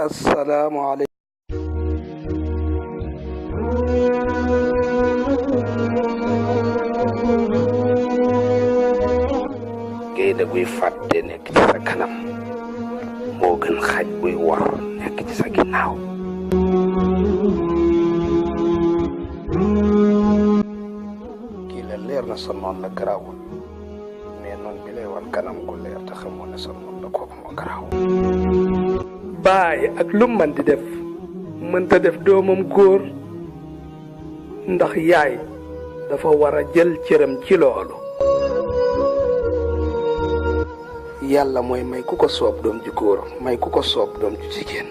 asalaamaaleykum. gaynde guy fàtte nekk ci sa kanam moo gën xaj buy war nekk ci sa ginnaaw. kii la leer na sa noon la garaawul mais noon bi lay wan kanam gu leer te xamoo ne sa noon la kooku moo garaaw. baay ak lu man di def mënta def doomam góor ndax yaay dafa war a jël cëram ci loolu. yàlla mooy may ku ko soob doom ju góor may ku ko soob doom ju jigéen.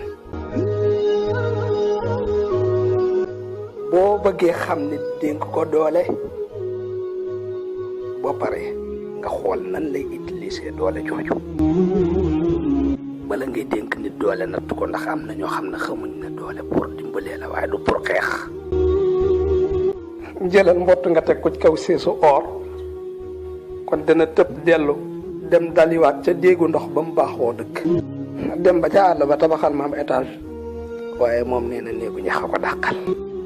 boo bëggee xam nit dénk ko doole boo paree nga xool nan lay utiliser doole jooju. bala ngay dénk nit doole natt ko ndax am na ñoo xam ne xamuñ ne doole pour dimbalee la waaye du pour xeex. jëlal mbott nga teg ko ci kaw seesu or kon dana tëb dellu dem daliwaat ca déegu ndox ba mu baaxoo dëkk. dem ba ca àll ba tabaxal ma am étage waaye moom nee na néegu ñax a ko dàqal.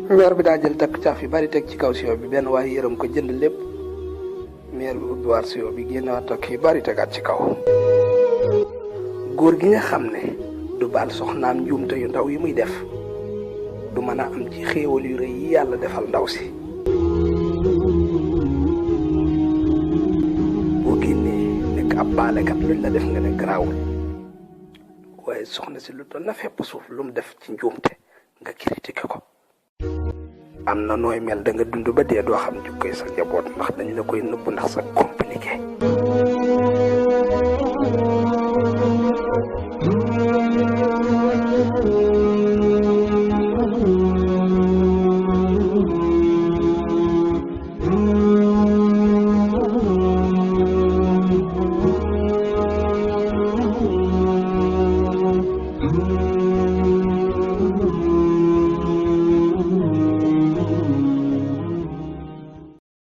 meer bi daa jël takk caaf yu bari teg ci kaw siyo bi benn waaye yërëm ko jënd lépp meer bi ubbiwaat siyo bi génnewaat takk yu bari tegaat ci kaw. góor gi nga xam ne du baal soxnaam njuumte yu ndaw yi muy def du mën a am ci xéewal yu rëy yi yàlla defal ndaw si. boo génnee nekk ab baalekat luñ la def nga ne garaawul waaye soxna si lu toll na fépp suuf lu mu def ci njuumte nga critiqué ko. am na nooy mel da nga dund ba dee doo xam jukkoy sa njaboot ndax dañ la koy nëbb ndax sa compliqué.